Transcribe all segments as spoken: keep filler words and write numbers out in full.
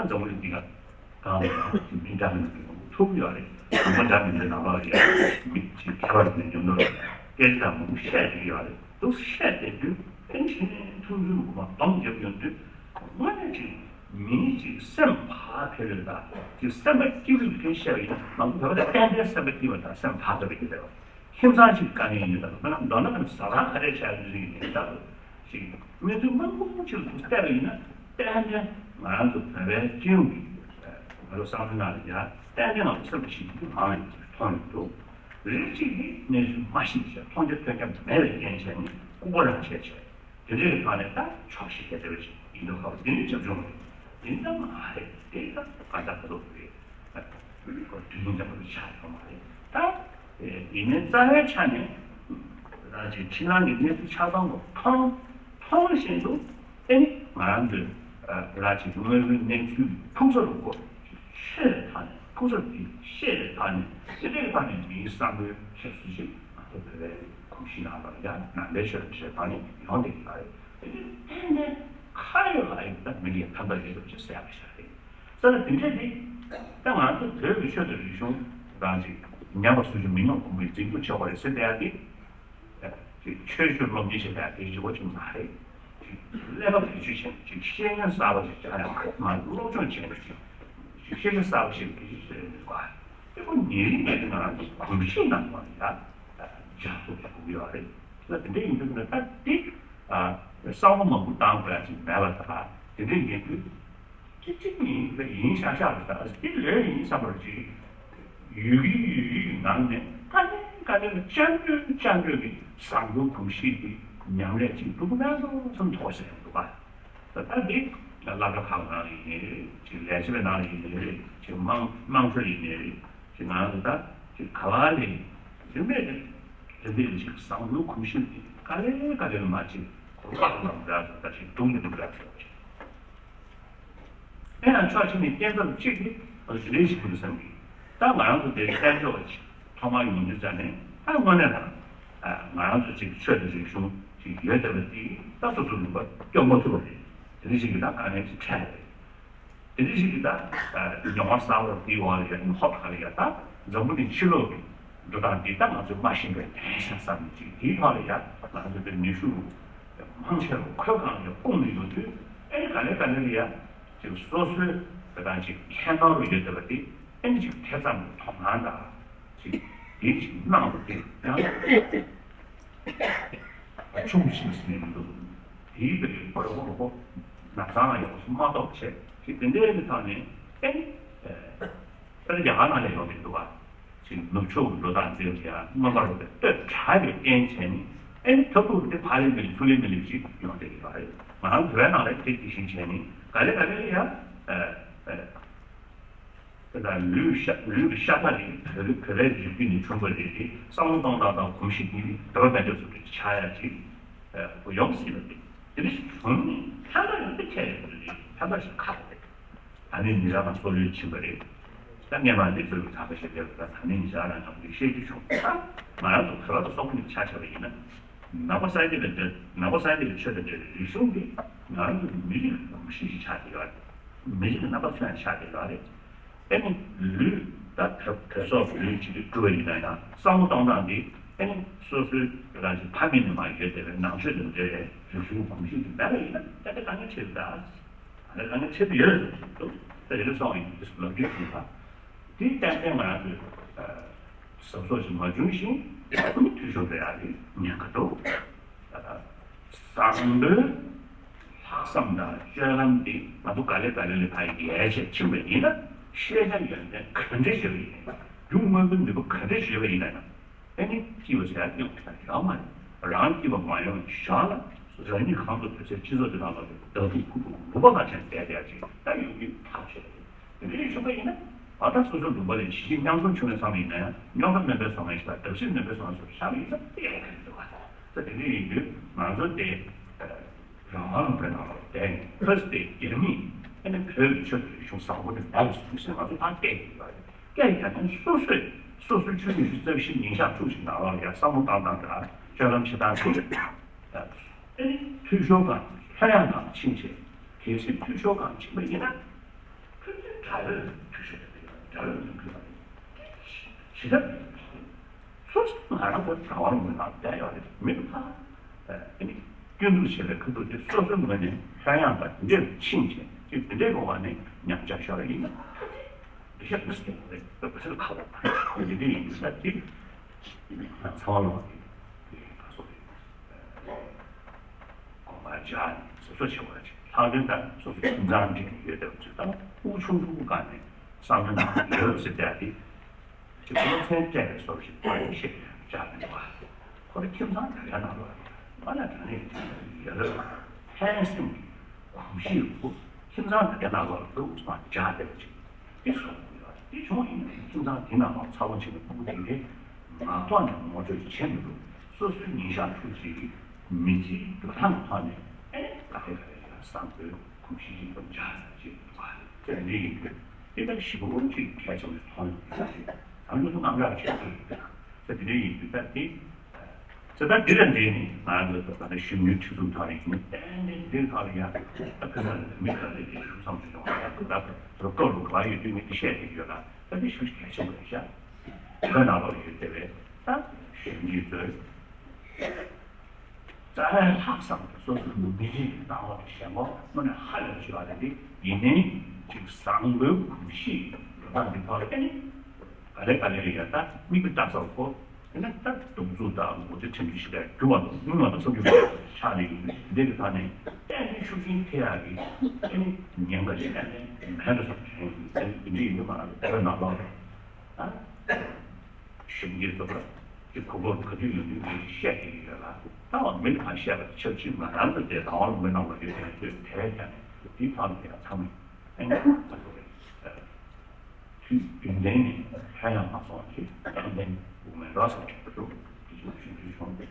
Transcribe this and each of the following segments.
འཛམ་བུ་གླིང་འདི་ག་གང་ལ་ཡང་མི་འདྲ་མི་འདྲ་ཐུག་ཡོད་རེད། ལུང་པ་འདྲ་མི་འདྲ་ནང་ལོགས་ཡང་མི་གཅིག་ཁྱད་པར་མི་ཉམས་ནོར་སྐད་ཆ་མང་པོ་བཤད་ཀྱི་ཡོད་རེད། འདུག་བཤད་བསྡད་དུས་ཕན་ཆད་ཐུགས་འཛུལ་དགོས་པ་གདོང་རྒྱབ་ཡོང་དུས་དངོས་གནས་ཅིག་མིའི་ཅིག་སེམས་ཕར་ཕེབས་ཡོད་ད་ཅིག་སེམས་པ་སྐྱིད་པོ་ཡོད་མཁན་བཤད་པ་ཡིན་ན་ང་ཚོ་བོད་པ་ལ་ཏན་ཏན་སེམས་པ་སྐྱིད་པ་དང་སེམས་ཕར་ཕེབས་པ་ཡིན་ཟེར་བ། ཁྱིམ་ཚང་ཞིག་དཀའ་ངལ་ཡིན་ད་ལ་མདོར་ན་ཟ་ཁང་ཁ་རས་བྱ་ཡུལ་ཡིན་ད་ལ་ཞིག་གནས་ཚུལ་མང་པོ་ཅིག་ལ་ཐུག་བལྟས་པ་ཡིན་ན་ཏན་ཏན་ང་རང་ཚོ་བོད་པའི་སྤྱི་ཡོངས་ཀྱི་ང་ཚོ་བསམ་བློ་ནང་ལ་ཡ་ཏན་ཏན་ང་ཚོ་སེམས་པ་ཞིག་གི་མང་ཡོད་མཐོང་ཡོད་འདུག་རིགས་གཅིག་གིས་གནས་ཚུལ་མ་ཤེས་ཤེས་མཐོང་རྒྱ་ཐོས་རྒྱ་མེད་པའི་རྐྱེན་བྱས་ནས་ལྐུགས་པ་རང་བྱས་བྱས། དེ་འདྲའི་ཐོག་ནས་ད་ཆོག་ཤེས་བྱས་བསྡད་པ་ཞིག་ཡིན་དུས་ཧོབ་དེ་ནི་རྒྱབ་ལྗོངས་རེད། དེ་འདྲ་མ་རེད་དེ་ད་ག་ད་ག་ཐོག་རེད། དུས་ཡུན་རིང་པོ་ཆགས་ཡོད་མ་རེད། ད་ཡིན་ནའི་རྩ་བའི་ཆ་ནས་རང་གི་ཕྱི་ནང་གི་གནས་ཚུལ་ཆ་ཚང་གོ་མཐོང་མཐོང་བཞིན་དུ་ཨེ་ནི་ང་རང་ཚོས་རང་གི་དངོས་པོའི་གནས་ཚུལ་ཕུགས་བསམ་གོ་ཤེས་པའི་ཐོག་ནས་ཕུགས་བསམ་དེ་ཤེས་པའི་ཐོག་ནས་དེ་འདྲའི་ཐོག་ནས་མིའི་བསམ་བློའི་ཁྱད་གསོད་ཅིག་ང་ཚོ་བོད་པའི་གོམས་གཤིས་ནང་ལ་ཡང་ནང་པའི་ཆོས་ལ་བྱེད་ཐོག་ནས་ཡོང་བསྡད་ཀྱི་ཡོད་རེད། དེ་ནི་ཨེ་ནི་ཁ་ཡོད་ལག་ཡོད་ད་མི་ལ་ཕན་ཐོགས་ཡོད་པ་ཅིག་གསལ་པོ་ཞིག་རེད། ས་ལ་དེ་འདྲས་དེ་ད་ང་ཚོ་བོད་ཀྱི་ཆོས་དང་རིག་གཞུང་རང་ཅིག་ཉམས་པ་སུ་ཞིག་མི་ཉམས་གོང་བུའི་འཛིན་སྐྱོང་བྱེད་དགོས་རེད་ཟེར་བསྡད་ཡ་དེ། ཅིག་ཆོས་ཞུ་སློབ་གཉེར་བྱེད་ཡ་དེ་ཞི་བོ་ཅིག་མ་རེད། ཅིག་ཀླད་པ་བེད་སྤྱོད་བྱས་ནས་ཅིག་ཤེས་ཡོན་གསར་པ་ཞིག་སྦྱང་ཡ་མ་རེད། མ་སློབ་སྦྱོང་བྱས་ནས་ཅིག་ཅིག་ཤེས་ཡོན་གསར་པ་ཞིག་བེད་སྤྱོད་བྱེད་ཡ་དེ་ཉིན་རེ་ཉིན་རེ་ང་རང་ཚོ་གོམས་གཤིས་ནང་ལ་ཡ་འཇགས་ཐུབ་དགོས་ཀྱི་ཡོད་རེད། ད་དེ་འདྲ་ཡིན་དུས་ན་ད་དེ་བསམ་བློ་མང་པོ་བཏང་དགོས་ཡ་ཅིག་མེད་པ་ད་དེ་འདྲ་ཡིན་དུས། ཅི་ཅི་ཡིན་ཡིན་ཤག་ཤག་རེད་ད། འདི་ལོས་ཡིན་བསམ་པར་ཅིག་ཡུལ་གྱི་ཡུལ་གྱི་ནང་ནས་དཀའ་ལས་དཀའ་ལས་ལ་སྤྱང་གྲུང་སྤྱང་གྲུང་གི་བཟང་པོའི་གོམས་གཤིས་འདི་ཉམས་ལེན་ཅིག་འགྲུབ་ན་སོང་བསམ་ཐོག་ཟེར་འདུག་པ། ད་ལྟ་འདི་སློབ་གྲྭ་ཁག་ནང་ལ་ཡིན་རེད། ཅིག་ལས་བྱེད་པའི་ནང་ལ་ཡིན་རེད། ཅིག་དམངས་དམངས་ཁྲོད་ཡིན་རེད། ཅིག་ང་རང་ད་ཅིག་ག་བ་ལས་རིམ་པས་རིམ་པས་ཅིག་བཟང་པོའི་གོམས་གཤིས་འདི་དཀའ་ལས་དཀའ་ལས་ལ་མ་ཅིག་གོམ་པ་གོམ་པ་འདྲ་ཟེར་ད་ཅིག་སྡུག་ནི་སྡུག་འདྲ་ཟེར་བ་ཅིག་དེ་ཡང་ཕྱོགས་གཅིག་ནས་རྐྱེན་ཙམ་གཅིག་གིས་ང་ཚོ་རེ་ཞིག་དགོས་བསམ་གྱི། ད་ང་རང་ཚོ་དེ་བཙན་བྱོལ་བ་ཞིག་ཐོག་མར་ཡོང་དུས་ཙམ་ནས་ད་དངོས་གནས་ལ་ང་རང་ཚོ་ཅིག་ཆོས་དང་རིག་གཞུང་ཅིག་ཡོད་བསྡད་པ་དེ་ད་སོ་སོ་ལུང་པ་སྐྱོང་མ་ཐུབ་པ་རེད། དེ་འདྲ་ཞིག་གིས་ད་དཀའ་ངལ་ཅིག་འཕྲད་པ་རེད། དེ་འདྲ་ཞིག་གིས་ད་མྱོང་བ་གསར་པ་དེའི་འོག་ལ་ཡ་ཧོབ་ཁ་ལ་ཡ་ད་འཛམ་བུ་གླིང་ཕྱི་ལོགས་ཀྱི་འགྲོ་སྟངས་འདི་ད་ང་ཚོས་མ་ཤེས་པའི་དེང་སང་བསམ་ཅིག་དེའི་ཐོག་ལ་ཡ་ང་ཚོ་པའི་ནུས་ཤུགས་མང་ཆེ་བ་ཁོའི་སྒང་ལ་སྤུངས་ནས་ཡོང་དུས་ཨེ་ནི་ག་ལེ་ག་ལེ་ལ་ཡ་ཅིག་སོ་སོའི་དེ་དང་ཅིག་ཁྱད་ནོར་ཡོད་བསྡད་པ་དེ་ཨེ་ནི་ཅིག་དེ་ཙམ་གྱི་དོ་སྣང་དང་ཅིག་དེ་ཅིག་གནང་བ་དེ་ཡང་ཆུང་ཞིག་ཟིན་མི་འདུག་དེའི་བར་གྱི་བར་ཁོ་ལོ་ཁོ་ན་ཚང་ཡོང་སུ་མ་གཏོགས་བྱས་ཅིག་དེ་འདྲའི་གི་ཐོག་ནས་ཨེ་ནི་ཨེ་ནི་རྒྱ་གར་ནང་ལ་ཡོང་གི་འདུག་བ། ཅིག་ནུབ་ཕྱོགས་ཀྱི་འགྲོ་སྟངས་འདིར་ཡང་མངོན་པར་བསྟོད་དྲགས་པའི་རྐྱེན་བྱས་ནས་ཨེ་ནི་ཐབས་ལུགས་འདི་ཕར་ལེན་མི་ལེན་ཚུར་ལེན་མི་ལེན་ཅིག་ཡོང་བསྡད་ཀྱི་ཡོད་རེད། ང་རང་བོད་ནང་ལ་དེ་དེ་བཞིན་བྱས་ནས་ག་ལེ་ག་ལེ་ལ་ཡང་ཨ་ཨ་དེ་དང་ལུས་ཤ་ལུས་ཀྱི་ཤ་ཁྲག་རེད། བོད་རིགས་བོད་པའི་རིགས་རྒྱུད་ནས་བྱུང་བ་རེད། དེ་བསམ་བློ་གཏོང་སྟངས་དང་གོམས་གཤིས་འདི་ནི་བོད་པ་དཔལ་འབྱོར་ཚོ་གི་ཆགས་ཡ་ཅིག་ཨ་ཡོང་སྲིད་པ་རེད། དེ་འདྲ་ཞིག་བྱུང་ནས་ཕན་ཐོགས་ཡོང་དེ་ཁྱད་ཡོད་རེད། ཕན་ཐོགས་ཞིག་ཁག་པོ་རེད། ད་ནི་ཉི་ཤར་དང་སྲོག་ལུས་ཕྱིན་པ་རེད། ད་སྔས་མ་འདི་ཚོའི་ཚགས་པ་ཞིག་རེད་པ། ད་ནི་ཉི་ཤར་རང་ཉམས་ཀྱི་ཤེས་རྒྱུ་བྱུང་། ད་ང་རང་ཚོ་བོད་པ་ཚོ་སོག་པོ་ནས་ཆ་བཞག་པ་ཡིན་ན། ནག་པ་གསར་འདེབས་ལ་འདྲ་ནག་པ་གསར་འདེབས་ལ་ཆོས་དང་འབྲེལ་བའི་རིག་གཞུང་འདི་ང་རང་ཚོ་མི་རིགས་ཀྱི་གོམས་གཤིས་ཤིག་ཆགས་བསྡད་ཡོད་རེད། མི་རིགས་ཀྱི་རྣམ་པ་ཚོ་ཡང་ཆགས་བསྡད་ཡོད་རེད། ཨེ་ནི་ལུས་ད་བོད་བོད་སོག་ལུས་གཅིག་གིས་བཀྲུ་བ་ཡིན་ན་ཡང་བསམ་བློ་གཏོང་སྟངས་འདི་ཨེ་ནི་སོ་སོའི་རང་གི་ཕ་མེས་ནས་མར་ཡོད་བསྡད་པའི་ནང་ཆོས་དང་འབྲེལ་བའི་རིག་གཞུང་གོམས་གཤིས་འདི་མེད་པ་ཡིན་ན་ད་ལྟ་དཀའ་ངལ་འཕྲད་ཀྱི་རེད། ད་ལྟ་དཀའ་ངལ་འཕྲད་ཀྱི་ཡོད་ཟེར་གྱི་འདུག་ད་དེ་འདྲ་སོང་བ་ཡིན་དུས་ལབ་རྒྱུ་ཞིག་ད་དེ་ཏན་ཏན་ང་རང་ཚོས་གཟབ་གཟབ་ཞིག་མ་བྱུང་ཞིང་འཐུས་ཤོར་འགྲོ་ཡག་གི་ཉེན་ཁ་འདུག་བཟང་པོའི་ལྷག་བསམ་དང་སྤྱོད་ལམ་འདི་ང་ཚོ་ག་ལེ་ག་ལེ་ལ་ཕར་ཡལ་བྱས་ཕྱིན་པ་ཡིན་ན་ཤེས་བྱ་ཡོན་ཏན་ག་འདྲ་ཡོད་པ་ཡིན་ན་རྒྱུ་དངོས་པོའི་ནུས་པ་ག་འདྲ་ཡོད་པ་ཡིན་ན་ཡང་ཨེ་ནི་སྐྱིད་པ་ཟེར་ཡག་ཡོང་ཐུབ་ཡག་ཡོད་མ་རེད། རང་སྐྱིད་པ་མ་ཡོང་བཞག་ན་རང་ཉིད་གང་དུ་ཐུག་ཚེ་སྤྱི་ཚོགས་འདི་ནང་ལ་བདག་སྐྱིད་ཁུག་ཁུག་ལུང་པ་ཁ་ཅན་བསྡད་བསྡད་ཅིག་ད་ཡོང་གི་ཐག་ཆོད་རེད། དེ་འདྲའི་བྱུང་པ་ཡིན་ན་ཨ་ད་སོ་སོའི་ལུང་པ་ལ་ཞི་བདེ་མཉམ་འཛོམས་བྱུང་བའི་མཚམས་ཡིན་ན་ཡང་རྙོག་དྲ་སྨན་པའི་བཟང་ངན་ཞིག་དང་བརྡབ་གསིག་སྨན་པའི་བཟང་ངན་ཞིག་ཆགས་པ་ཡིན་ན་དེ་ཡང་ག་རེ་འདུག་ག་ད་དེ་འདྲ་ཡིན་དུས་ང་ཚོ་དེ་རང་དབང་ལུང་པའི་ནང་ལ་བསྡད་ནས་ཕ་སི་དེ་སྒེར་མིས་ཨ་ནི་བོད་ཀྱི་ཆོས་དང་རིག་གཞུང་བཟང་པོ་དེ་འདྲ་བ་ཟུང་ཟེར་ང་ཚོ་ཕར་སྐད་ཡིན་པ་རེད། སྐད་ཡིན་ཡང་སོ་སོས་སོ་སོའི་ཆོས་ཉིད་ཀྱི་རྩ་བ་ཞིག་ཉིན་ཞག་དྲུག་ཅིག་ནང་ལ་ཡང་བསམ་བློ་བཏང་སྟངས་དང་སྤྱོད་ལམ་བྱེད་སྟངས་དེ་ཨ་ནི་འཐུས་ཤོར་གང་ལྷོད་ཡངས་གང་ཕྱིན་བྱས་གལ་སྲིད་འཐུས་ཤོར་གང་ཕྱིན་པ་ཡིན་ན། ད་ལོའི་འཐུས་ཤོར་དེ་ཡོད་རེད། ད་ལོའི་འཐུས་ཤོར་དེ་ཞེ་དྲག་མེད་པ་ཞིག་རེད། སོ་སོ་ང་རང་ཚོ་རང་དབང་མི་ནང་བསྡད་ཡོད་རེད། མི་ཕ་ཨ་ནི་སྐྱོན་འཛུགས་བྱེད་པའི་ཁ་ཐུག་དེ་སོ་སོའི་ངོས་ནས་ལྷོད་ཡངས་པ་དེ་འདྲ་ཕྱིན་བྱས་ཅིག་དེ་འདྲའི་སྒོ་ནས་ཉམས་ཆག་ཤོར་བ་ཡིན་ན། འདི་ཤ་མི་སྲིད་པ་རེད། ད་བོད་ཁ་བ་དང་འདི་འདྲ་ཡིན་ད་དེ་ཚང་མ་ལོག་གི་དེ་ག་སོ་རེད། གོང་མ་ཇ་སོ་སོ་བྱེད་པ་ཅིག་ལྷག་དོན་དང་སོ་སོ་ཁྱིམ་ཚང་འདྲེས་ནས་ཡོད་བསྡད་པ་ཅིག་དང་དབུགས་ཆུང་ཆུང་སྒང་ནས་བསམ་བློ་ནང་ཡོད་ཟེར་བསྡད་དེ་ཅིག་སློབ་ཚན་སྤྲད་པའི་བཟོ་ཞིག་ཕར་བཤད་ཡང་ཇ་མེད་པ། ཁོ་རང་ཁྱིམ་ཚང་དེ་གའི་ནང་ལོགས་ལ་ང་ལ་དྲང་གནས་ཡོད་ལ་ཕན་སེམས་ཀྱི་གོམས་གཤིས་ཡོད། ཁྱིམ་ཚང་དེ་གའི་ནང་ལོགས་ལ་སློབ་ཚན་ཇ་བསྡད་པ་ཅིག་དེ་སོང་ཡོད། དེ་བྱུང་ཡིན་ན་ཁྱིམ་ཚང་དེ་ནང་ལོགས་ཚ་བོ་བྱེད་ན་ཕྲུ་གུ་དེ་འདྲའི་ངག་ཐོག་ནས་ངོ་སྤྲོད་བྱེད་མི་ཐུབ། སོ་སོའི་ཉིན་ཞག་ཕྲུག་ཅིག་གི་མི་ཚེའི་འགྲོ་སྟངས་ཐོག་ནས་ཨེ་ག་རེ་ག་རེ་ཡང་བཟང་པོའི་གོམས་གཤིས་ཤིག་ཏུ་འཇགས་བྱེད་ཐུབ་པ་དེ་འདྲ་ཡིན་དུས་དེ་ལྟར་ཞིབ་པོ་ཅིག་གལ་ཆེན་པོ་ཞིག་མཐོང་ཡོང་གི་ཡོད་རེད། ད་ལོ་ཚོ་རྣམ་གྲངས་ཆེ་ཤོས་ཡིན་ད་དེ་འདྲ་ཡིན་དུས་ད་དེ། ད་ལྟ་འདི་ལ་འདྲེས་ནས་ང་ཚོ་ད་ལྟ་གཞོན་ནུའི་ཁྲིད་ཚུགས་ཐོག་ནས་ཡིན་ཏན་ཏན་འདིའི་ཐོག་ལ་ཡ་ད་ཁ་ན་མི་ཁ་ལས་ཀྱི་ཞུ་བསམ་ཞུ་ཡོང་ད་ད་ད་ད་སྐོར་རུ་ག་ཡོད་དུས་ངས་འདི་བཤད་ཀྱི་ཡོད་ལ་ད་འདི་ཞུ་གལ་ཆེན་པོ་རེད་ཤག་འདི་ག་ནང་ལོགས་ཡོད་དེ་བས་ད་གཞོན་སྐྱེས་ཚོས་རྩ་བའི་ལྷག་བསམ་དང་སོ་སོའི་མི་རིགས་ཀྱི་གནང་བ་ཞེན་ཁོག་དངོས་གནས་ཧ་ལས་ཆེ་བ་རེད། འདི་ཡིན་ནའི་ཅིག་བཟང་པོའི་གོམས་གཤིས་འགྲོ་སྟངས་འདི་ཐོག་ལ་ཨེ་ནི་ག་ལེ་ག་ལེ་རེད་ཡ་ད་མིག་དཔེ་ལྟ་ས་གོ་དེ་ནས་ད་གདོང་ཚུགས་དང་མགོ་ཚོས་ཁྲིམས་གཞི་ཞིག་ལ་རྒྱུ་བ་དང་སྙིང་བ་དང་བསམ་རྒྱུ་ཆགས་ནས་ཡིན། འདི་གི་ཐོག་ནས་གཏན་ནས་ཤུགས་རྐྱེན་ཐེབས་ཡག་གི་ཨེ་ནི་ཉེན་ཁ་ཞིག་གཏན་ནས་མེད་འགྲོ་བསམ་བྱུང་ཡིན། ཚེ་འདི་འདྲ་ཡིན་དུས་མ་ལ་བོད་ནང་ལོགས་ལ་ཨ་གཞོན་སྐྱེས་ཚོ་ལ་ཅིག་གོ་སྐབས་ག་དུས་ཡོང་དུས་ངས་བཤད་ཀྱི་ཡོད་ལ་ད་བ་མི་ལ་བཤད་པ་ཆབས་ཅིག་ང་རང་ཚོ་དེ་རང་དབང་མི་གནང་བ་ཡོད་དེ་ཡང་ཚོས་དེ་ཀྱང་འདི་ཐོག་ནས་ཡང་ཚང་མས་ཨེ་ནི་ད་གོ་རེད། དུས་རྒྱུན་ལྡན་ནས་ཕན་ཡང་མ་སོང་བ་ཞིག་ཏན་ཏན་དབུ་མའི་རོགས་སམ་ཆེད་དུ་འདི་ཞིག་ཞུ་རྒྱུ་བྱུང་།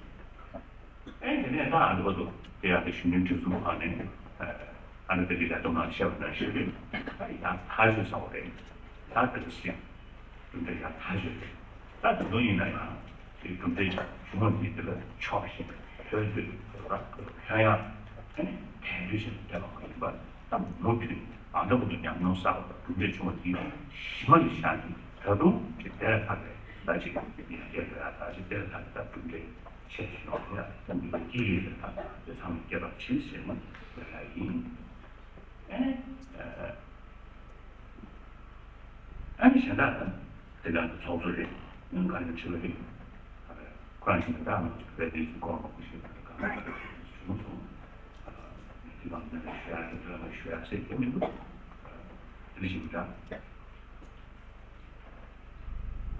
ཨེ་དེ་ནས་ད་ཨ་འདྲ་བ་དུ་དེ་ཡང་དེ་གཞོན་ནུའི་ཁྲིད་ཚུགས་ཁང་ནས་ཨ་ནི་དེ་འདྲའི་ལས་དོན་ནང་བཤད་པ་ནང་བཞིན་རེད། ད་ཡང་ཐག་ཆོད་ཚ་བོ་རེད། ད་དེ་རུ་སེམས་གྲུབ་འབྲས་ཡང་ཐག་ཆོད་རེད། ད་དུང་དུང་ཡིན་ན་ཡང་དེ་གྲུབ་འབྲས་བྱུང་བ་འདི་དེ་ལ་ཆོག་ཤེས་ཐོས་ཐོས་རག་ཐོན་ཡང་ཨ་ནི་དལ་འབྱོར་ཞིག་བསྡད་པ་མ་ཡིན་པར་ད་མུ་མཐུད་ཨ་འདྲ་བོ་དུ་ཉམས་མྱོང་བསགས་པ་དང་གྲུབ་འབྲས་བྱུང་བ་དེ་གཞི་མ་ལ་བཞག་ནས་ད་དུང་ཅིག་དེ་ལ་ཐག་པའི་ད་ཅིག་ཡང་སྐྱེ་དགོས་ཡ་ད་ཅིག་དེ་ལ་ཐག་པའི་ད་གྲུབ་འབྲས་ཆེ་ཞུ་ཡ་ད་འདི་ལ་སྐྱེ་ཡོད་ད་དེ་ཚང་མ་སྐྱེ་བ་ཕྱིན་ཟེར་ན་ལ་ཡིན། ཨ་ནི་ཨ་ནི་གཞན་དག་དང་དེ་འདྲ་ཚོགས་གཙོ་རེད། ཨང་ག་ནས་ཁྲི་པ་རེད། ཁོ་རང་གིས་ད་ལྟ་ང་ཚོ་བོད་པའི་ལས་འཛིན་སྐོར་མང་པོ་ཞིག་ལ་གང་ལྟར་བྱུང་སོང་། དེ་དང་འདི་ལ་ཞུ་ཡ་དེ་འདྲ་ལ་ཞུ་ཡ་ཟེར་གྱི་མི་འདུག་དེ་བཞིན་འདྲ།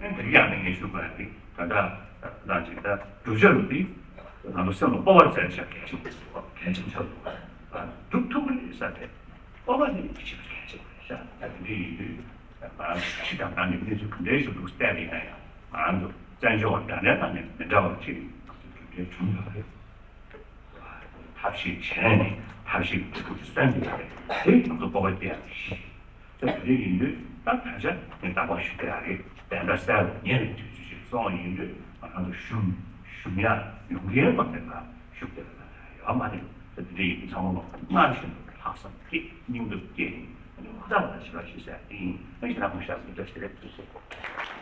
ཨེ་དེ་ཡང་ནས་ངས་ཞུ་དགོས་ཡ་དེ་ད་ལྟ་ད་ཅིག་ད་གྲུབ་ཆ་རུ་དེ་ང་ཚོ་སེམས་ལ་སྤོབས་པ་བཙལ་བྱ་གལ་ཆེན་པོ་གལ་ཆེན་ཆགས་འདུག་སྒྲུབ་ཐུབ་ཀྱི་རེད་ས་དེ་སྤོབས་པ་དེ་ནི་གལ་ཆེན་པོ་གལ་ཆེན་པོ་རེད་ཤག་ད་དེ་འདྲ་ཡིན་དུས་ང་ཚོ་ཕྱི་དང་ནང་གི་གནས་ཚུལ་ག་འདྲའི་ཞིག་འདུག་བལྟས་པ་ཡིན་ན་ཡང་ང་ཚོ་བཙན་བྱོལ་བ་འདྲ་འདྲ་དང་ནི་མི་འདྲ་བ་ཅིག་ང་ཚོ་གྲུབ་འབྲས་བྱུང་ཡོད་རེད། ཐབས་ཤེས་བྱས་ནས་ཐབས་ཤེས་ཀྱི་ཐུགས་ཀྱི་སེམས་ཀྱི་ཐོག་ནས་དེ་ང་ཚོ་སྤོབས་པ་སྐྱེ་ཡག་གི་གཞི། ད་དེ་འདྲ་ཡིན་དུས་ད་ད་ཆ་ངས་རྟག་པར་ཞུ་གི་ཡག་རེད། བདེན་པ་གསལ་པོ་ཉིད་ནས་དུས་ཚོད་ཅིག་སོང་བ་ཡིན་དུས་ང་རང་ཚོ་ཞུམ་ཞུམ་ཡག་ཡོང་གི་ཡོད་པ་དེ་ལ་ཞུགས་དེ་ལ་ཡོད་མ་རེད། ད་དེ་འདྲ་ཡིན་དུས་ཚང་མ་ལོག་སྔར་བཞིན་དུ་ལྷག་བསམ་སྐྱེས་སྙིང་སྟོབས་སྐྱེས་ནས་ཨ་ནི་ཧུར་ཐག་ལ་ཞིབ་ལ་ཞིབ་ཟེར་དེ་ཡིན། ཨ་ཞེ་དྲག་མི་ཤར་མི་འདྲ་ཞིག་རེད་དུས་ཚོད།